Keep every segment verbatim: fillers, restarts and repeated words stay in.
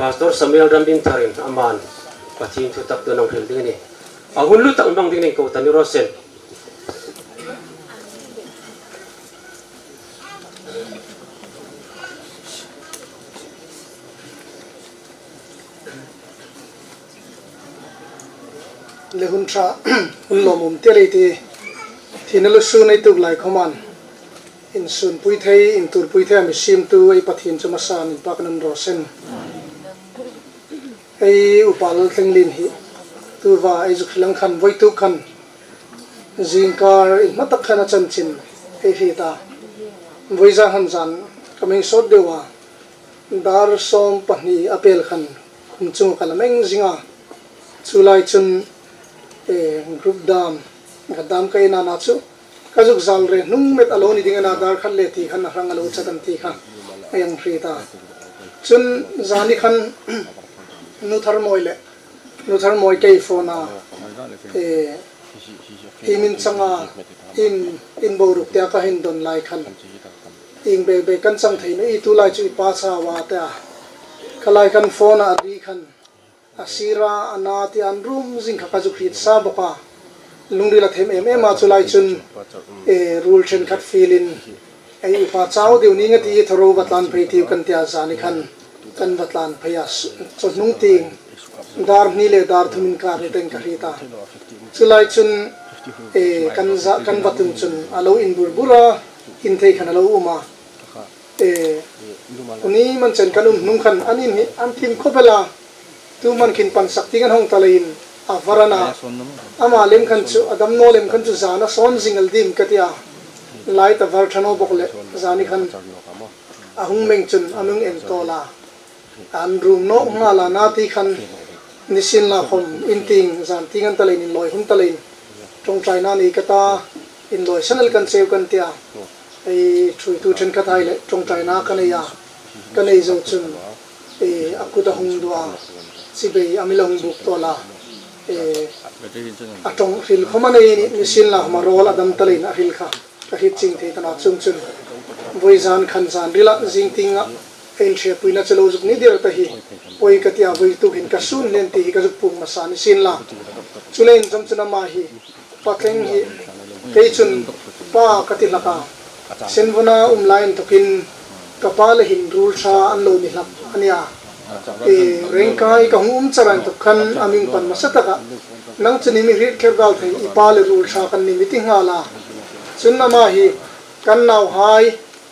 Pastor Samuel Rambim Tharin aman Pathien thu tak tu nang hril ding a nih. A hun lu tak hmang dingin ko ta ni raw se. Le hun ṭha, hun lawmum te lei ti, thina lusun ei tuok lai khawmin, insunpui thei, intuorpui thei a mi siemtu ei Pathien chu hmasan inpakna raw se. Ei upa Laltlenglien hi, tuta ei zuk hril ang khan, voituk khan, zingkar inhma tak khan a chanchin ei hriet a. Vawizan han zan ka mi sawt deu a, dar sawm pahni a pel khan khum chunga ka la meng zing a. Chu lai chun, eh, group dam, ka dam ka en a, na chu ka zuk zal re hnung met a lo ni ding a na, dar khat le ti khan a hrang a lo chat an ti kha ei hang hriet a. Chun zani khan Nu Tharmawi le, Nu Tharmawi kei phone a, eh, i min chang a, in, in boruok tia ka hin don lai khan, ieng bek bek kan chang thei naw i, tu lai chu i pa chau a tia. Kha lai khan phone a ri khan, a sira a na ti an rum zing kha ka zuk hriet sa bawk a. Lungril a them em em a, chu lai chun, eh, ruol ṭhenkhat fielin, ei upa chau deu ning a ti, thawro va tlan phei tiu kan tia, zani khan kan va tlan phei a, s-, chawhnung tieng dar hni le dar thum inkar ni teng ka hriet a. Chu lai chun, eh, kan za, kan va tlung chun a lo inbur bur a, in thei khan a lo um a. Eh, uni man chen kan um hnung khan an in hi an thim khawp el a. Tu man khin pansak tieng an hawng ta leiin a var a na. Ama lem khan chu, a dam naw lem khan chu zan a sawn zing el dim ka tia. Light a var ṭha naw bawk leh, zani khan a hung meng chun a mi hung en tawl a. An rum naw nghal a na ti khan, nisienlakhawm in tieng, zan tieng an ta leiin, inlawi hun ta leiin, ṭawngṭaina nei ka ta, inlawi san el kan cheu kan tia. Ei ṭhuoitu ṭhenkhat hai le ṭawngṭaina ka nei a, ka nei zo chun, eh, a kut a hung duh a, chibai a mi lo hung buk tawl a, eh, a ṭawng hril khawm a nei ni, nisienlakhawm a rawl a dam ta leiin a hril kha ka hriet chieng thei ta naw a, chuongchun vawizan khan zanrila zing tienga ei inhrietpuina chu lo zuk ni der ta hi, pawi ka tia, voituk hin ka sun hnen ti hi ka zuk puong hmasa nisienla. Chuleiin zawm chun ama hi, Pa Thleng hi, kei chun pa ka ti hlak a. Senvona um lai inthawkin ka pa le hin ruol ṭha an lo ni hlak a nia. Eh, Rengkai ka hung um char inthawk khan a mi pan hmasa tak a. Nang chu i mi hriet kher dal thei, i pa le ruol ṭha kan ni mi ti nghal a. Chun ama hi kan nauhai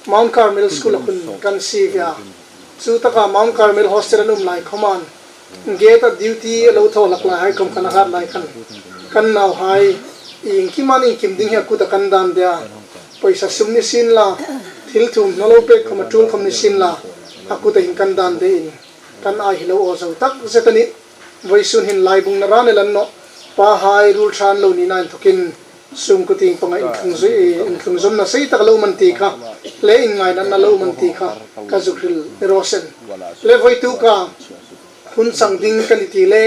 Mount Carmel School-a khun kan sie ve a. Chu taka Mount Carmel Hostel an um lai khawmin, gate-a duty a lo thaw hlak lai hai khawm kan a hat lai khan, kan nauhai iengkima iengkim ding hi a kuta kan dan de a. Pawisa sum nisienla, thil thuomhnaw lo pek khawm a tul khawm nisienla, a kuta hin kan dan de in, kan ai hi lo aw zo tak zet a nih. Vawisun hin laibungna ran el a ni nawh, pahai ruol ṭha an lo nina inthawkin, sungkuo tieng panga inthlung zui, inthlung zawmna sei tak lo um an ti kha, le inngaina lo um an ti kha, ka zuk hril ni raw se. Le voituka hun chang ding ka ni ti le,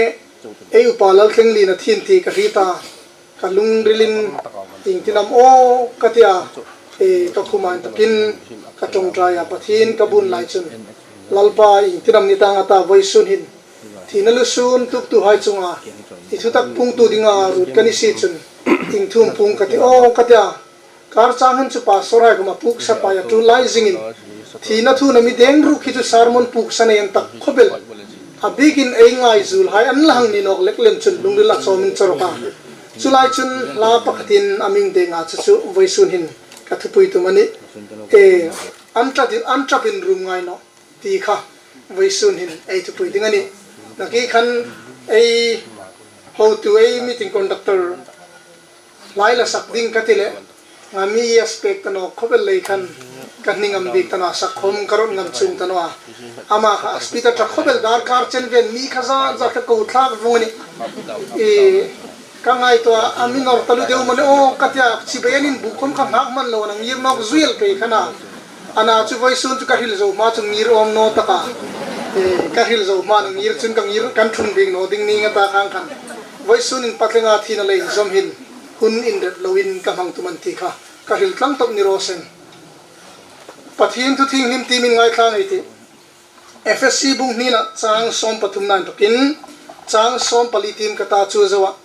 ei upa Laltlenglien a thi ti ka hriet a, ka lungrilin iengtin am aw ka tia, eh, ka khuma inthawkin ka ṭawngṭai a, Pathien ka buon lai chun, Lalpa iengtin am ni tang a ta, vawisun hin thina lusun tuoktuhai chunga i thutak puongtu dinga ruot ka ni si chun, ieng thu am puong ka ti aw ka tia. Kar chang hin chu pastor hai khawma puoksa pai a tul lai zingin, thina thu a mi deng ruok hi chu sermon puoksa nei an tak khawp el. A bikin ei ngaizulhai an la hang ni nawk lek lem chun lungril a chawm in chawrok a. Chu lai chun hla pakhatin a mi deng a, chu chu vawisun hin ka thupui tum a nih. Eh, an ṭap in, an ṭap in rum ngai nawh ti kha vawisun hin ei thupui ding a nih. Nakie khan ei hotu, ei meeting conductor hla la sak ding ka ti le, ngam i a spek ta naw khawp el lei khan ka hni ngam bik ta naw a, sak khawm ka rawt ngam chuong ta naw a. Ama kha a speed a ṭha khawp el, darkar chen ven mi kha zat zat kha ko thlak vawng a nih. I, ka ngaituo a, a mi nawr taluo deu am a ni aw ka tia, chibai an inbuk khawm kha nghak man lo, a ngir nawk zui el pei khan a. Ana chu vawisun chu ka hril zo hma chu ngir awm naw tak a. Eh, ka hril zo hma ngir chun ka ngir kan thun bik naw ding ning a ta khang khan. Vawisun in Pa Thlenga thina le inzawm hin hun inrep loin ka hmang tum an ti kha ka hril tlang tawp ni raw se. Pathien thu thienghlim ti min ngaithla ei tih. Efesi bung hnina chang sawm pathumna inthokin chang sawm pali tiem ka ta, chu zoa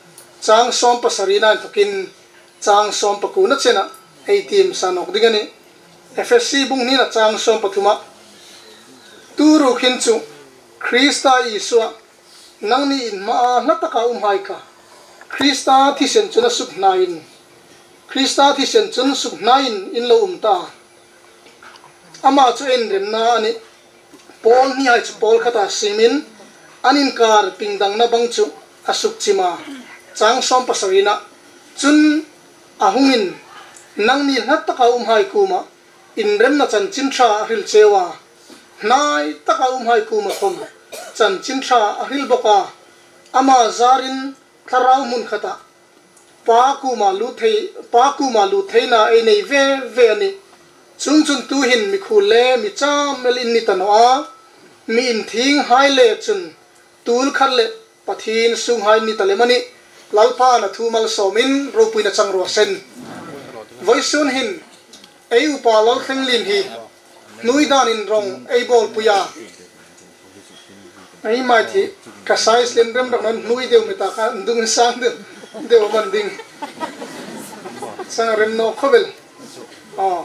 chang sawm pasarina inthokin chang sawm pakuona chena ei tiem sa nawk ding a nih. Efesi bung hnina chang sawm pathuma, tu ruok hin chu Krista Isua nangni in hmaa hla taka umhai kha Krista thisen chun a sukhnaiin, Krista thisen chun sukhnaiin in lo um ta. Ama chu inremna a nih. Pawl hnihai chu pawl khata siemin an inkar pingdangna bang chu a sukchim a. Chang sawm pasarina, chun a hungin nangni hla taka umhai kuoma inremna chanchin ṭha a hril cheu a, hnai taka umhai kuoma khom chanchin ṭha a hril bawk a. Ama zarin thlarau hmun khata Pa kuoma lut thei, Pa kuoma lut theina ei nei ve ve a nih. Chuongchun tuhin mikhuol le mi cham el in ni ta naw a, mi inthienghai le chun tul khat le Pathien sunghai ni ta lem a nih. Lalpan a thu malsawmin ropuina chang raw se. Vawisun hin ei upa Lalthlengli hi hnuoi danin rawng ei bawlpui a. Ei mai thi ka size lem rem rak nan hnuoi deu mi ta ka dung sang deu deu man ding. Sang rem naw khawp el. Aw.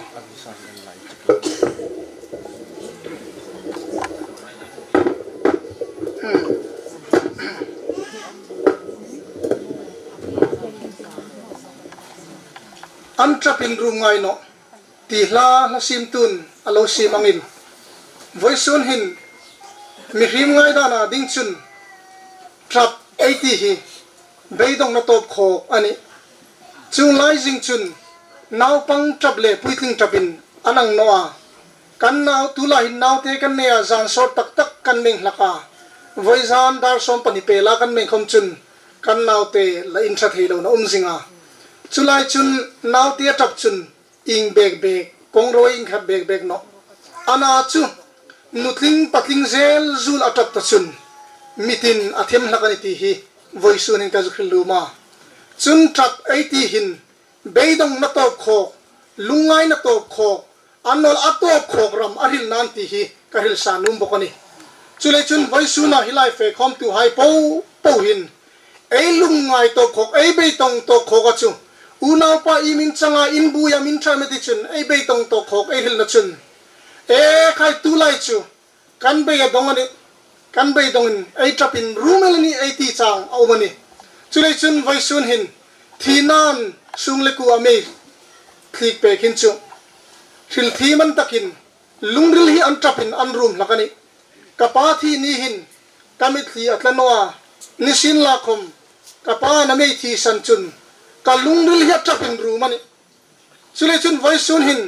Hmm. An ṭapin rum ngai naw ti hla hla siemtun a lo siem angin, vawisun hin mihriem ngaidana ding chun ṭap ei ti hi beidongna tawp khawk a nih. Chuong lai zing chun naupang ṭap le puitling ṭapin an ang naw a. Kan nau, tulai hin naute kan nei a, zan sawt tak tak kan meng hlak a. Vawizan dar sawm pahni pela kan meng khom chun kan naute la inṭha thei lo na um zing a. Chu lai chun naute a ṭap chun ieng bek bek, kawng ro ieng khat bek bek naw. Ana chu nutling patling zel zuol a ṭap ta chun mitin a them hlak a nih ti hi vawisun hin ka zuk hril lum a. Chun ṭap ei ti hin beidongna tawp khawk, lungngaina tawp khawk, annawleh a tawp khawk ram a hril a nih ti hi ka hril sa nuom bawk a nih. Chuleiin chun vawisuna hi lai fe khawmtuhai po po hin ei lungngai tawp khawk, ei beidong tawp khawka chu unaupa i min changa inbuoia min ṭha met ti chun ei beidong tawp khawk ei hrilna chun, e khai, tulai chu kan beidong a nih, kan beidongin ei ṭapin rum el a nih ei ti chang a um a nih. Chuleiin chun vawisun hin thina'n sung le kuo a mi thliek pek hin chu hrilthiem an takin lungril hi an ṭapin an rum hlak a nih. Ka pa thi ni hin ka mitthli a tla naw a, nisienlakhom ka pa'n a mi thisan chun ka lungril hi a ṭapin rum a nih. Chuleiin chun vawisun hin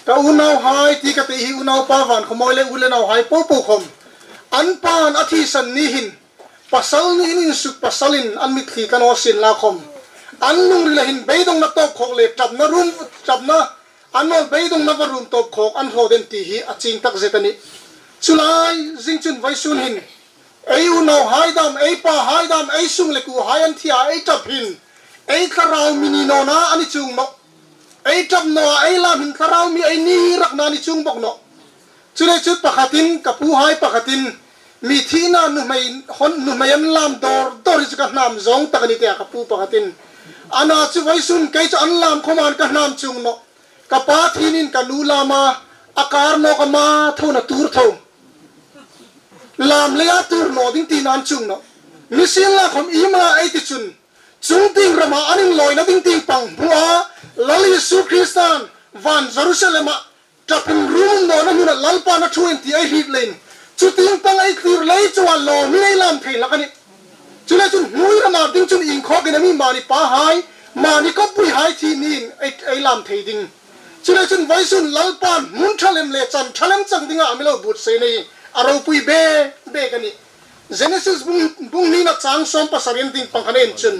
ka unauhai ti ka ti hi, unaupa van khawmawi le u le nauhai po po khom, an pa'n a thisan ni hin pasal niin insuk pasalin an mitthli tla naw sienlakhom, an lungrila hin beidongna tawp khawk le ṭapna rum, ṭapna, annawleh beidongna va rum tawp khawk an hraw den ti hi a chieng tak zet a nih. Chu lai zing chun vawisun hin ei unauhai dam, ei pahai dam, ei sung le kuohai an thi a ei ṭap hin ei thlarau mi ni nawna a ni chuong nawh. Ei ṭap naw a ei lam hin thlarau mi ei ni rakna a ni chuong bawk nawh. Chuleiin chu pakhatin, ka puhai pakhatin, mi thina nuhmei hon, nuhmei an lam dawr dawr hi chu ka hnam zawng tak a nih ti a, ka pu pakhatin. Ana chu vawisun kei chu an lam khawmin ka hnam chuong nawh. Ka pa thi niin ka nu lam a, a kar nawk a, ama thona tur tho. Lam leia tur naw ding tina a ni chuong nawh. Nisienlakhom i ma ei ti chun, chungtieng rama an inlawina ding tieng pang hmu a, Lal Isu Krista'n van Jerusalema ṭapin rum nawna hmuna Lalpa'n a ṭhuoi ti ei hriet leiin, chu tieng pang ei thlir lei chun a lawmin ei lam thei hlak a nih. Chuleiin chun hnuoi rama ding chun iengkhawkin a mi mani pahai, mani kawppuihai thi niin ei, ei lam thei ding. Chuleiin chun vawisun Lalpa'n hmun ṭha lem le chan ṭha lem chang dinga a mi lo buotsai nei a ropui bek bek a nih. Genesis bung, bung hnina chang sawm pasari tieng pang kha en chun,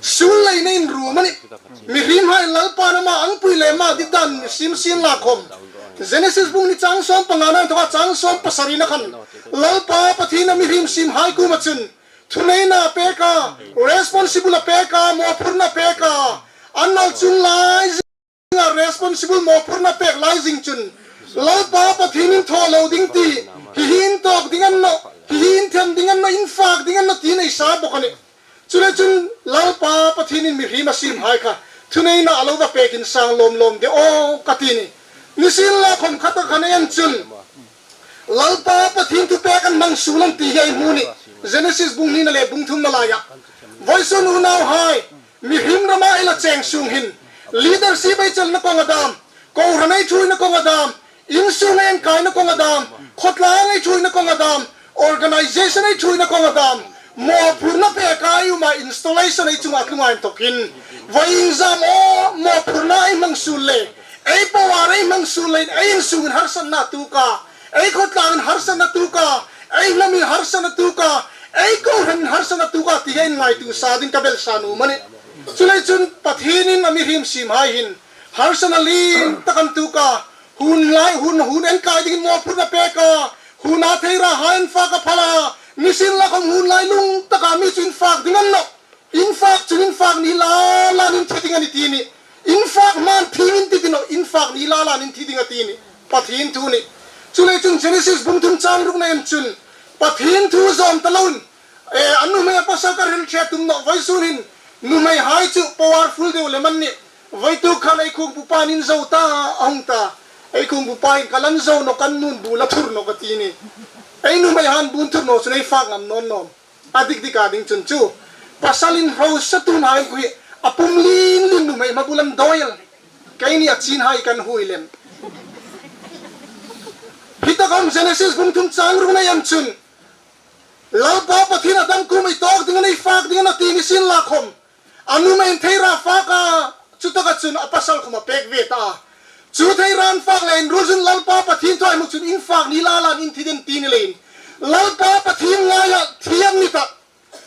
sul leina inrum a nih. Mihriemhai Lalpa'n ama angpui le ama ditdan mi siem sienlakhom, Genesis bung hni chang sawm pangana inthoka chang sawm pasarina khan Lalpa Pathienin mihriem siemhai kuoma chun thuneina pek a, responsible a pek a, mawphurna pek a, annawleh chuong lai zing a responsible mawphurna pek lai zing chun Lalpa Pathienin thaw lo ding ti, hi hi intawk ding a ni nawh, hi hi inthem ding a ni nawh, infak ding a ni nawh ti nei sa bawk a nih. Chuleiin chun Lalpa Pathienin mihriem a siemhai kha thuneina a lo va pek insang lawm lawm de aw ka ti a nih. Nisienlakhom khat a khan ei en chun Lalpa Pathien thupek an hmang suol an ti hi ei hmu a nih. Genesis bung hnina le bung thumna laia. Vawisun unauhai, mihriem rama ei la cheng sung hin, leadership ei chelna kawnga dam, kohran ei thuoina kawnga dam, insung ei kaina kawnga dam, khawtlang ei thuoina kawnga dam, organization ei thuoina kawnga dam, mawphurna peka ei um a, installation ei chunga tlung a inthawkin, vawisun zam aw, mawphurna ei hmang suol le, ei power ei hmang suol le, ei insungin harsatna tuok a, ei khawtlangin harsatna tuok a, ei hnamin harsatna tuok a, ei kohranin harsatna tuok a ti hi ei ngaituo sa ding ka belsa nuom a nih. Chuleiin chun Pathienin a mihriem siemhai hin harsatna lien tak an tuok a, hun lai, hun, hun enkai dingin mawphurna pek a, huna theirahai an fak a phal a, nisienlakhom hun lai lung taka mi chu infak ding a ni nawh. Infak chun infak ni la lain in thi ding a nih ti a nih. Infak hmain thi in ti ti nawh, infak ni la lain in thi ding a ti a nih. Pathien thu a nih. Chuleiin chun Genesis bung thum chang rukna en chun Pathien thu zawm ta loin, e, a nuhmei a pasal ka hril ṭhe tum nawh, vawisun hin nuhmeihai chu powerful deu lem an nih. Vawituk khan ei khuongpupa in zo ta a hung ta. Ei khuongpupa in ka lan zo nawh, kan nun bu la thur nawh ka ti a nih. Ei nuhmeihaiin bu an thur naw chun ei fak ngam naw naw. A dik dik a ding chun chu, pasalin hausa tun hai khui, a pum lien lien nuhmei hma bul an doi el. Keini a chin hai kan hui lem. Hi taka Genesis bung thum chang rukna en chun, Lalpa Pathien Adam kuomah ei tawk ding a nih, fak ding a nih ti nisienlakhom, a nuhmeiin theira fak a, chutaka chun a pasal khawm a pek ve ta a. Chu theira an fak leiin ruol chun Lalpa Pathien thu ei hmu chun infak ni la lain in thi ding ti a ni leiin, Lalpa Pathien ngaia thi an ni ta.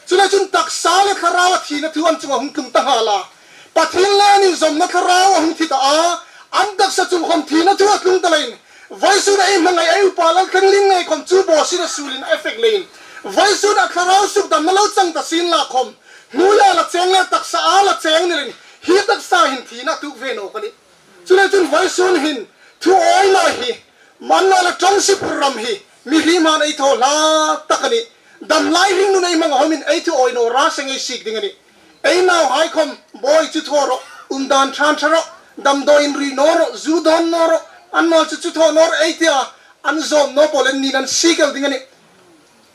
Chuleiin chun taksa le thlarau a thina thu an chunga hung tlung ta nghal a. Pathien le an inzawmna thlarau a hung thi ta a. An taksa chung khawm thina thu a tlung ta leiin, vawisun ei hmangai ei upa Lal Thleng Ling ngei khawm chu bawsina suolin a effect leiin, vawisun a thlarau sukdamna lo chang ta sienlakhom, hnuoia la cheng le taksaa la cheng ni leiin, hi taksa hin thina a tuok ve nawk a nih. Chuleiin chun vawisun hin thu awina hi, man la la ṭawng si phur ram hi, mihriem hmain ei thaw hla tak a nih. Dam lai hringnun ei hmang a hawmin ei thu awi naw ra seng ei sik ding a nih. Ei nauhai khawm bawi chu thaw rawh, umdan ṭha ṭha rawh, damdawiin ri naw rawh, zu dawn naw rawh, annawleh chu chu thaw naw rawh ei ti a, an zawm naw pawlin nin an sik el ding a nih.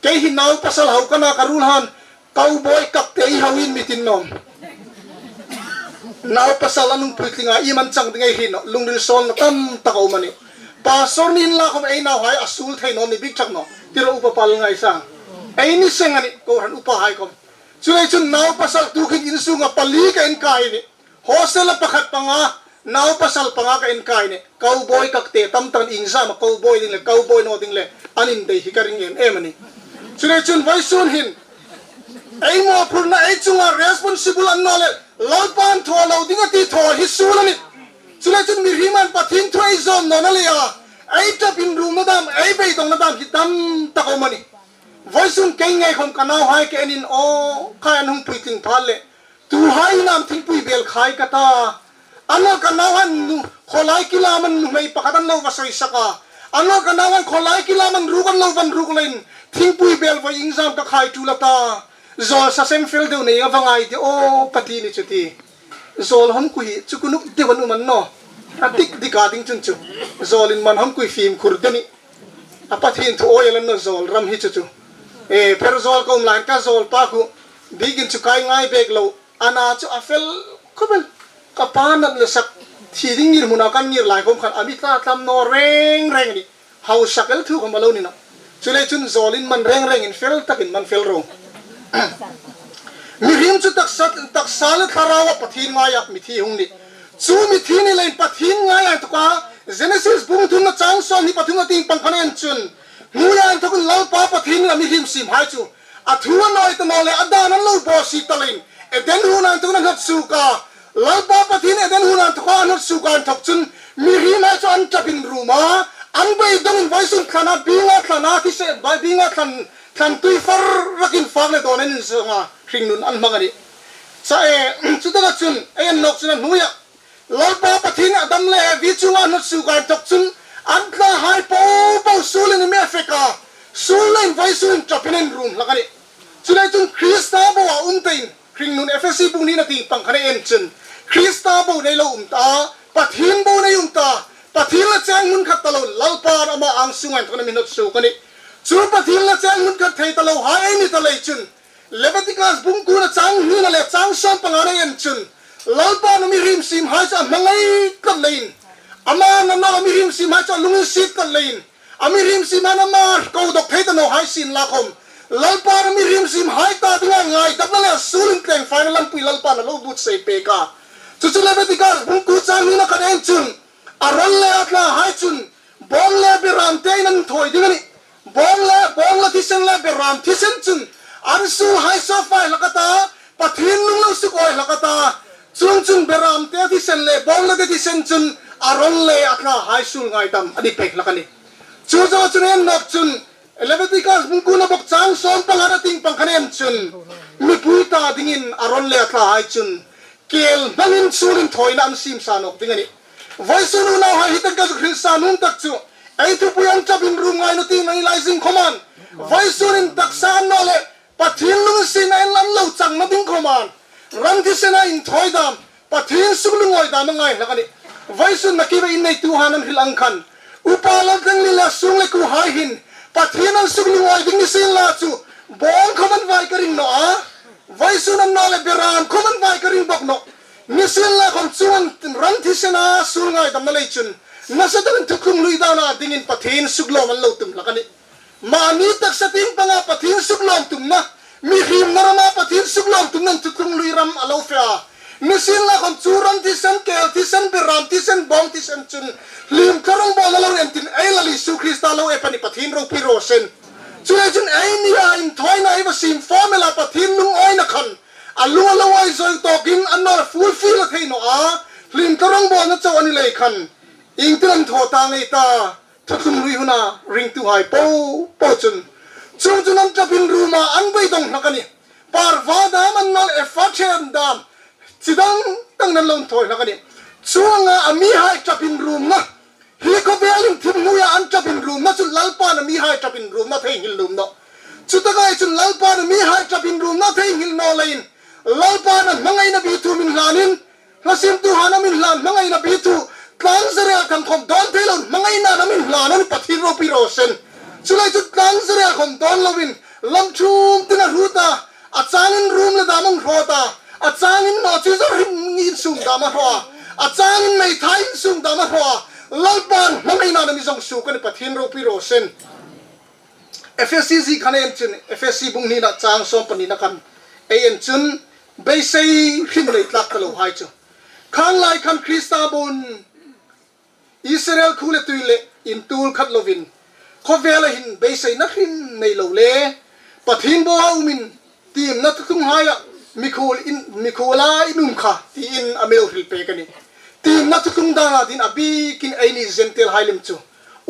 Kei hi nau pasal hau ka na ka ruol han, cowboy kakte ei hauin mi ti naw am? Nau pasal an hung puitling a, iem an chang ding ei hriet naw, lungril sawlna tam tak a um a nih. Pastor ni inla khawm ei nauhai a suol thei naw ni bik ṭhak naw, ti rawh upa pal ngai sa. Ei ni seng a nih, kohran upahai khawm. Chuleiin chun nau pasal tukin insunga pali ka enkai a nih. Hostel-a pakhat panga, nau pasal panga ka enkai a nih. Cowboy kakte tam takin iengzama cowboy ding le, cowboy naw ding le, an indei hi ka ring em em a nih. Chuleiin chun vawisun hin, ei mawphurna ei chunga responsible annawleh, Lalpan thaw lo ding a ti thaw hi suol a nih. Chuleiin chun mihriem hmain Pathien thu ei zawm nawna leia, ei ṭap inrumna dam, ei beidongna dam hi tam tak a um a nih. Vawisun kei ngei khawm ka nauhai ka enin aw, khai an hung puitling pha leh, tuhai hin am thingpui bel khai ka ta. Annawleh ka nauhai nu, khawlai kilaman nuhmei pakhat an lo va soisak a. Annawleh ka nauhai khawlai kilaman ruk an lo va ruk leiin, thingpui bel voi iengzam ka khai tul a ta. Zawl sa seng fel deu nei a va ngai de aw, ka ti a ni chu ti. Zawl hawm kui hi chu kunuk deu an um an naw. A dik dik a ding chun chu. Zawlin man hawm kui fimkhur de a nih. A Pathien thu awi el an naw zawl ram hi chu chu. E, Pherzawl ka um laiin ka zawl pa khu, bikin chu kai ngai bek lo, a na chu a fel khawp el. Ka pa nat le sak, thi ding ngir hmuna kan ngir lai khawm khan a mi tla tlam naw reng reng a nih. Hausak el thu khawm a lo ni nawh. Chuleiin chun zawlin man reng rengin fel takin man fel ro. Mihriem chu taksa, taksa le thlaraua Pathien ngaia mithi hung nih. Chu mithi ni leiin Pathien ngaia inthoka Genesis bung thumna chang sawmhni pathumna tieng pang khan en chun, hnuoia inthokin Lalpa Pathienin a mihriem siemhai chu a thu an awi ta naw le a dan an lo bawsiet ta leiin Eden huona inthokin an hnawt suok a. Lalpa Pathien Eden huona inthoka an hnawt suok a inthok chun mihriemhai chu an ṭap inrum a, an beidongin vawisun thlana, bienga thlana, thise, bienga thlan, thlan tui far rakin fak le dawn an inzawng a, hringnun an hmang a nih. Sa e, chutaka chun, ei en nawk chun a hnuoia Lalpa Pathien Adam le Evi chunga an hnawt suok a inthok chun, An thlahai po po suolin a mi fek a, suol leiin vawisun ṭapin an rum hlak a nih. Chuleiin chun Krista boa um tein, hringnun Efesi bung hnina tieng pang khan ei en chun, Krista bo nei lo um ta, Pathien bo nei um ta, Pathien la cheng hmun khat ta lo, Lalpan ama ang sunga inthawkin a mi hnawt suok a nih. Chu Pathien la cheng hmun khat thei ta lo hai ei ni ta lei chun, Leviticus bung kuona chang hnina le chang sawm pangana ei en chun, Lalpan a mihriem siemhai chu a hmangai tlat leiin, ama nano a mihriem siemhai chu a lunginsiet tlat leiin, a mihriem siemhai ama ko dawk thei ta naw hai sienla khom, Lalpan a mihriem siemhai ta dinga ngaidamna le suol intlengfaina lampui Lalpan a lo buotsai pek a. Chu chu Leviticus bung kuo chang hnina khan ei en chun, Aron le a thlahai chun, bawng le beram tein an thawi ding a nih. Bawng le, bawng le thisen le beram thisen chun an suolhai sawp fai hlak a ta, Pathien lung lo suk awi hlak a ta. Chuongchun beram te thisen le bawng le te thisen chun Aron le a thlahai suol ngaidam a ni pek hlak a nih. Chu zo chun ei en nawk chun, Leviticus bung kuona bawk chang sawm pangana tieng pang khan ei en chun, mipui ta dingin Aron le a thlahai chun keel hmangin suol inthawina an siem sa nawk ding a nih. Vawisun unauhai, hi taka zuk hril sa nuom tak chu, ei thupui an ṭapin rum ngai naw ti ei hriet lai zing khom an, vawisun intaksa an naw le Pathien lunginsietna an lo changna ding khom an, ran thisena inthawi dam, Pathien suklungawi dam a ngai hlak a nih. Vawisun nakie inneituhai an hril ang khan, Upa Laltlangliana le a suong le kuohai hin Pathien an suklungawi ding ni sienla chu, bawng khom an vai ka ring nawh a, vawisun an naw le beram khom an vai ka ring bawk nawh. Ni sienla khom chuong an ran thisena suol ngaidamna lei chun, nasa takin thuthlung hlui dana dingin Pathien suklawm an lo tum hlak a nih. Mani taksa tieng panga Pathien suklawm tumna, mihriemna rama Pathien suklawm tumna thuthlung hlui ram a lo fe a. Ni sienla khom chu ran thisen, keel thisen, beram thisen, bawng thisen chun hliem thla rongbawlna lo nih an tin, ei Lal Isu Krista lo ep a nih, Pathien ropui raw seh. Chuleiin chun ei nia inthawina ei va siem fawm el a, Pathien lungawina khan a lung a lo awi zawi tawkin an naw le full fill a thei naw a, hliem thla rongbawlna chau a ni lei khan, iengtin an thaw ta ngei ta, thuthlung hlui huna ringtuhai po po chun. Chuongchun an ṭapin rum a, an beidawng hlak a nih. Parva dam an naw le ephah ṭhen dam, chi dang dang an lo thawi hlak a nih. Chuonga a mihai ṭapin rumna, hi khawvel inthim hnuoia an ṭapin rumna chu Lalpan a mihai ṭapin rumna theinghil nuom nawh. Chutaka chun Lalpan a mihai ṭapin rumna theinghil naw leiin, Lalpan a hmangaina bi thu mi hlanin, hla siemtuhai a mi hlan hmangaina bi thu, tlang Israel khom dawn thei lo hmangaina a mi hlan a nih, Pathien ropui raw seh. Chuleiin chu tlang Israel khom dawn loin, lam thum tina hruta, a changin rum le dam a hrawta, a changin naw chu zar hrim insum dam a hraw a, a changin meithai insum dam a hraw a, Lalpan hmangaina a mi zong suok a nih, Pathien ropui raw seh. Efesi zie khan ei en chun, Efesi bung hnina chang sawm panina khan ei en chun, beisei hrim nei tlak ta lo hai chu. Khang lai khan Krista boin Israel khuo le tui le intuol khat lovin, khawvela hin beiseina hrim nei lo le, Pathien boa umin, tiemna thuthlunghaia mikhuol in, mikhuola in um kha, tiin a mi lo hril pek a nih. Tiemna thuthlung dana dingin a bikin eini Gentile hai lem chu,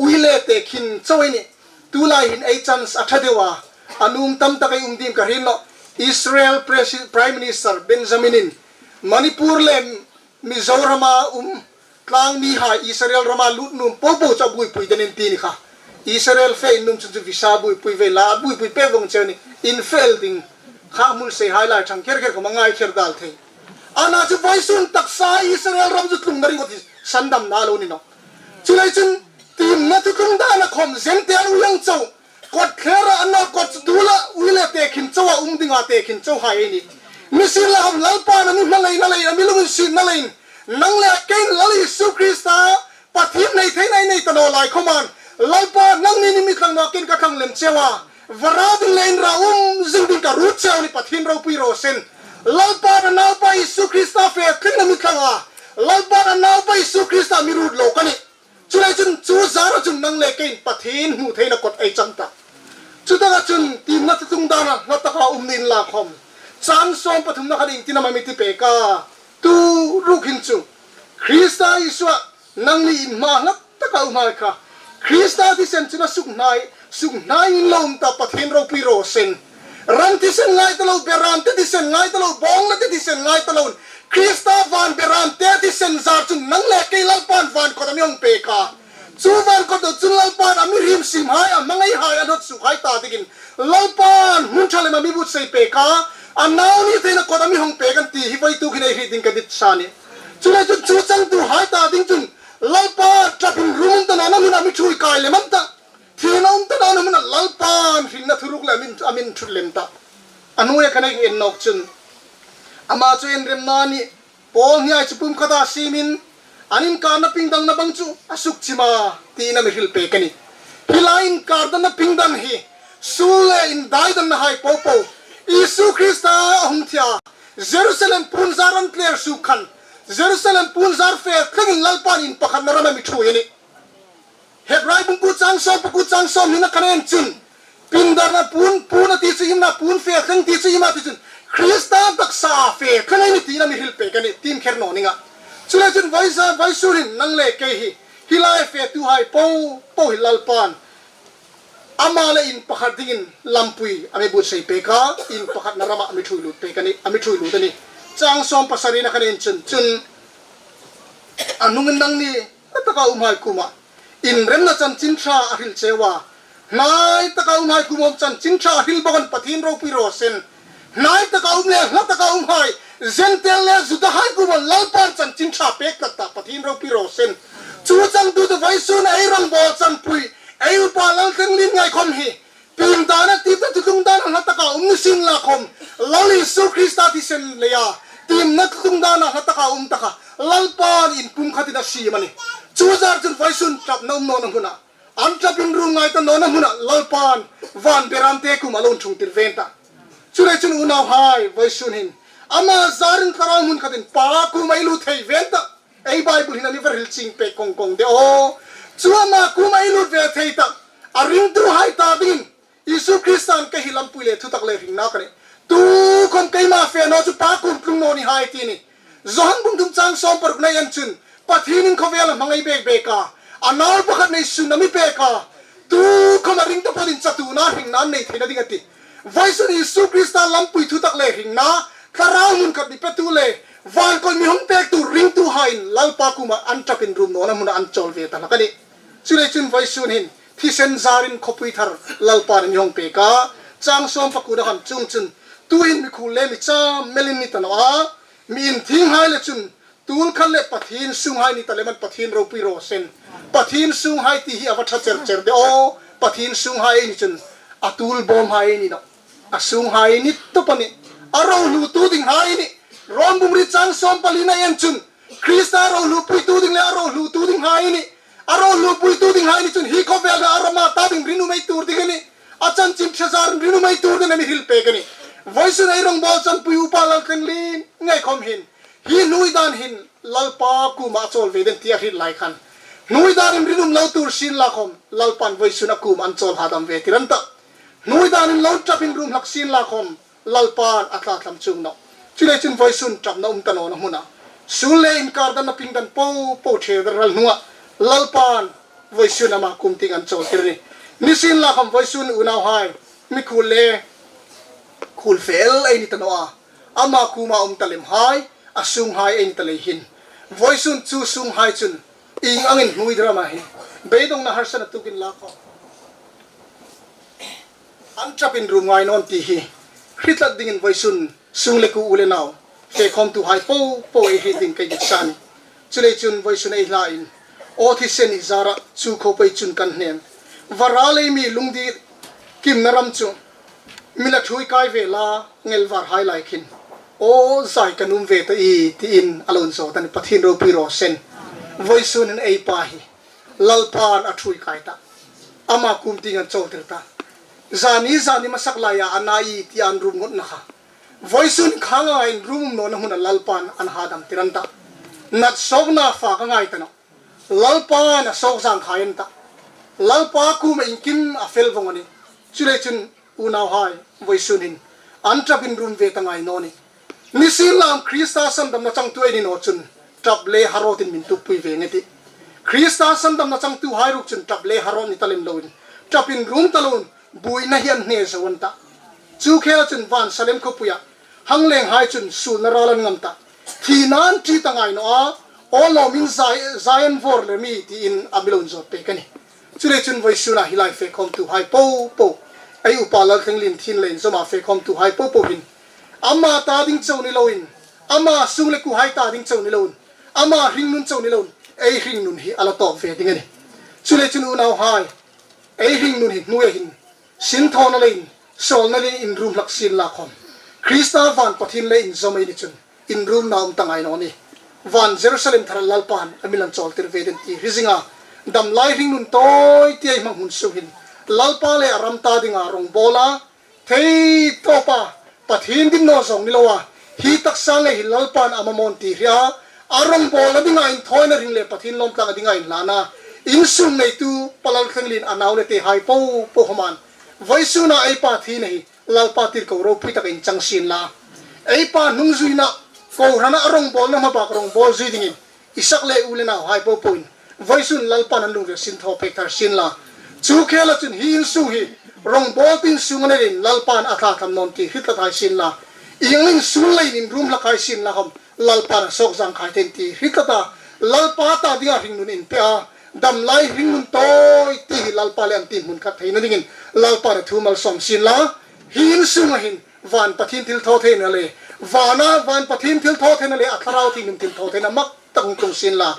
ui le tekhin chau ei nih. Tulai hin ei chance a ṭha deu a, a nuom tam tak ei um ding ka hriet nawh. Israel Presi-, Prime Minister Benjamin-in Manipur le Mizorama um tlang mihai Israel rama lut nuom po po chu a buoipui dingin ti ni kha. Israel fe in nuom chun chu visa buoipui ve la, a buoipui pek vong cheu a nih. Infel ding kha hmun seihai lai ṭhang kher kher khom a ngai kher dal thei. Ana chu vawisun taksa Israel ram chu tlungna ringawt hi sandamna lo ni nawh. Chuleiin chun tiemna thuthlung dana khom Gentile ui ang chau, kawtthlera an naw, kawt chu tuola ui le tekhin chau a um dinga tekhin chauhai ei nih. Ni sienla khom Lalpan a mi hmangaina lei, a mi lunginsietna leiin, nang le keiin Lal Isu Krista, Pathien nei theina ei nei ta naw lai khom an, Lalpa, nangni ni mi thlang naw, keiin ka thlang lem cheu a, vara ding le inrah um zing ding ka ruot cheu a nih, Pathien ropui raw seh. Lalpan a naupa Isu Krista fe thlengna mi thlang a, Lalpan a naupa Isu Krista mi ruot lo ka nih. Chuleiin chun chu zara chun nang le keiin Pathien hmu theina kawt ei chang ta. Chutaka chun tiemna thuthlung dana hla taka um ni inla khom, chang sawm pathumna khan iengtin am a mi ti pek a, tu ruok hin chu Krista Isua nangni in hma hla taka umhai kha Krista thisen chun a sukhnai, sukhnai in lo um ta, Pathien ropui raw seh. Ran thisen ngai ta lo, beram te thisen ngai ta lo, bawng le te thisen ngai ta lo, Krista van beram te thisen zar chun nang le kei Lalpan van kawt a mi hung pek a. Chu van kawtah chun Lalpan a mihriem siemhai, a hmangaihai, a hnawt suokhai ta dingin Lalpan hmun ṭha lema mi buotsai pek a, a nau ni theina kawtah mi hawng pek a ni ti hi vawituk hin ei hriet ding ka dit sa a nih. Chuleiin chun chu changtuhai ta ding chun Lalpa ṭapin rum um ta nawna hmuna mi ṭhuoi kai lem an ta. Thina um ta nawna hmuna Lalpan hringna thuruk le a min, a min ṭhut lem ta. A hnuoia khan ei en nawk chun, ama chu inremna ni, Paul hnihai chu pum khata siemin, an inkarna pingdanna bang chu a sukchim a, tiin a mi hril pek a nih. Hi lai inkarna pingdan hi, suol le indaidannahai popo, Isu Krista a hung thi a, Jerusalem puonzar an tler suok khan, Jerusalem puonzar fe tlangin Lalpan inpakhatna ram a mi ṭhuoi a nih. Hebrai bung kuo chang sawm pakuo chang sawmhnina khan en chun, pingdanna puon, puon a ti chu iem a na, puon fe tlangna ti chu iem a na ti chun, Krista taksa fe tlangna ei ni tiin a mi hril pek a nih, tiem kher naw ning a. Chuleiin chun vawisun, vawisun hin nang le kei hi, hi lai fetuhai popo hi Lalpan ama le inpakhat dingin lampui a mi buotsai pek a, inpakhatna rama a mi ṭhuoi lut pek a nih, a mi ṭhuoi lut a nih. Chang sawm pasarina khan en chun, chun a hnungin nangni hnataka umhai kuoma inremna chanchin ṭha a hril cheu a. Hnataka umhai kuoma chanchin ṭha a hril bawk a nih, Pathien ropui raw se. Hnataka um le hnataka umhai, Gentile le Judahai kuoma Lalpan chanchin ṭha pek tak ta, Pathien ropui raw se. Chu changtu chu vawisun ei rongbawlchanpui, ei upa Laltlenglien ngei khom hi, pingdanna tiemna thuthlung dana hnataka um ni sienla khom, Lal Isu Krista thisen leia tiemna thuthlung dana hnataka um ta kha, Lalpan inpumkhatin a siem a nih. Chu zar chun vawisun ṭapna um nawna hmuna, an ṭapin rum ngai ta nawna hmuna Lalpan van berâmte kuoma a lo inṭhungtir ve an ta. Chuleiin chun unauhai, vawisun hin ama zarin thlarau hmun khatin Pa kuoma ei lut thei ve an ta. Ei Bible hin a mi va hril chieng pek kawng kawng de aw. Chu ama kuoma ei lut ve thei ta, a ringtuhai ta dingin, Isu Kristan kei hi lampui le thutak le hringna ka nih, tukhom keima fe naw chu Pa kuom tlung naw ni hai ti a nih. Johan bung thum chang sawm parukna ei en chun, Pathienin khawvel a hmangai bek bek a, a nau pakhat neisun a mi pek a, tukhom a ring taphawtin chatuona hringna a nei theina ding a tih. Vawisun Isu Krista lampui thutak le hringna, thlarau hmun khat mi petu le van kawng mi hung pektu ringtuhaiin Lalpa kuoma an ṭapin rum nawna hmuna an chawl ve ta hlak a nih. Chuleiin chun vawisun hin thisen zarin khawpui thar Lalpan a mi hawng pek a. Chang sawm pakuona khan chuong chun, tuhin mikhuol le mi cham melin ni ta naw a, mi inthienghai le chun tuolkhat le Pathien sunghai ni ta lem an, Pathien ropui raw se. Pathien sunghai ti hi a va ṭha cher cher de aw. Pathien sunghai ei ni chun a tuolbawmhai ei ni nawh. A sunghai ni tawp a nih. A rohluotu dinghai ei nih. Rom bung riet chang sawm palina ei en chun, Krista rohluopuitu ding le a rohluotu dinghai ei nih. A rohluopuitu dinghai ei ni chun hi khawvelin a rama ta ding rinum ei tuor ding a nih. A chanchin ṭha zarin rinum ei tuor dingin a mi hril pek a nih. Vawisun ei rongbawlchanpui upa Laltlenglien ngei khom hin, hi hnuoi dan hin Lalpa kuoma a chawl ve ding ti a hril lai khan, hnuoi danin rinum lo tuor sienla khom Lalpan vawisun a kuoma an chawl hadam ve tir an ta. Hnuoi danin lo ṭapin rum hlak sienla khom Lalpan a thlathlam chuong nawh. Chuleiin chun vawisun ṭapna um ta nawna hmuna, suol le inkar danna pingdan popo ṭhe ral hnunga Lalpan vawisun ama kuom tieng an chawl tir a nih. Nisienlakhawm vawisun unauhai, mikhuol le khuol fel ei ni ta naw a, ama kuoma um ta lemhai, a sunghai ei ni ta lei hin, vawisun chu sunghai chun ieng angin hnuoi drama hi beidongna harsatna tuokin la khawm an ṭapin rum ngai naw ti hi hre tlat dingin vawisun sung le kuo, u le nau, fe khawmtuhai popo ei hriet ding ka innghat a nih. Chuleiin chun vawisun ei hlain, aw thisen, i zara chu khawpui chun kan hnem, vara lei mi lungdir kimna ram chu mi la ṭhuoi kai ve la, ngelvarhai lai khin, aw zai ka nuom ve ta ie, tiin a lo inzawt a nih. Pathien ropui raw se. Vawisun hin ei pa hi Lalpan a ṭhuoi kai ta, ama kuom tieng an chawl tir ta. Zani, zani hmasak laia a na ie ti an rum ngawtna kha, vawisun khang angin rum um nawna hmuna Lalpan an hadam tir an ta. Nat sawkna fak a ngai ta nawh. Lalpan a sawk zang khai an ta. Lalpa kuoma iengkim a fel vong a nih. Chuleiin chun unauhai, vawisun hin an ṭapin rum ve ta ngai naw nih. Nisienlakhawm Krista sandamna changtu ei ni naw chun ṭap le harhawtin min tuokpui ve ngei ei tih. Krista sandamna changtuhai ruok chun ṭap le harhawt ni ta lem loin, ṭapin rum ta loin buoina hi an hne zo an ta. Chu khela chun van Salem khawpuia hang lenghai chun suolna ral an ngam ta. Thina an ṭi ta ngai naw a, Aw lawmin Zai-, Zion vawr le mi tiin a mi lo inzawt pek a nih. Chuleiin chun vawisuna hi lai fe khawmtuhai popo, ei upa Lalthangliena thina le inzawma fe khawmtuhai popo hin ama ta ding chau ni loin, ama sung le kuohai ta ding chau ni loin, ama hringnun chau ni loin, ei hringnun hi a la tawp ve ding a nih. Chuleiin chun unauhai, ei hringnun hi hnuoia hin sinthawna leiin, sawlna leiin inrum hlak sienla khawm, Krista van Pathien le inzawm ei ni chun inrumna um ta ngai naw nih. Van Jerusalem thara Lalpan a mi lan chawltir ve ding ti hre zinga, damlai hringnun tawi ti ei hmang hun sung hin Lalpa le a ram ta dinga rongbawla, thei tawpa Pathien ding naw zawng ni loa, hi taksa ngei hi Lalpan a mamaw ti hre a, a rongbawlna dinga inthawina hring le Pathien lawmtlakna dinga inhlana, insung neitu pa Lalthangliena nau le tehai popo khawmin vawisuna ei pa thina hi Lalpa tirko ropui takin chang sienla, ei pa hnungzuina, kohrana a rongbawlna hmabak rongbawl zui dingin i sak le u le nauhai popoin vawisun Lalpan an lungril sinthaw pek thar sienla. Chu khela chun hi insung hi rongbawl tin sung a ni leiin Lalpan a thlathlam naw ti hre tlat hai sienla. Ieng leiin sul leiin inrum hlak hai sienla khawm, Lalpan a sawk zang khai thei ti hre tlat a, Lalpa ta dinga hringnun inpe a, damlai hringnun tawi ti hi Lalpa le an tiem hmun khat theina dingin Lalpan a thu malsawm sienla. Hi insunga hin van Pathien thilthawtheina le, vana van Pathien thilthawtheina le a Thlarau Thienghlim thilthawtheina mak tak hung tlung sienla.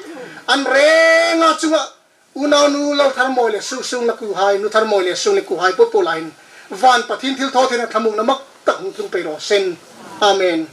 An renga chunga unaunu Laltharmawi le su-, sung le kuohai, nuthar mawi le sung le kuohai popo laia hin van Pathien thilthawtheina thlamuongna mak tak hung tlung pei raw seh. Amen.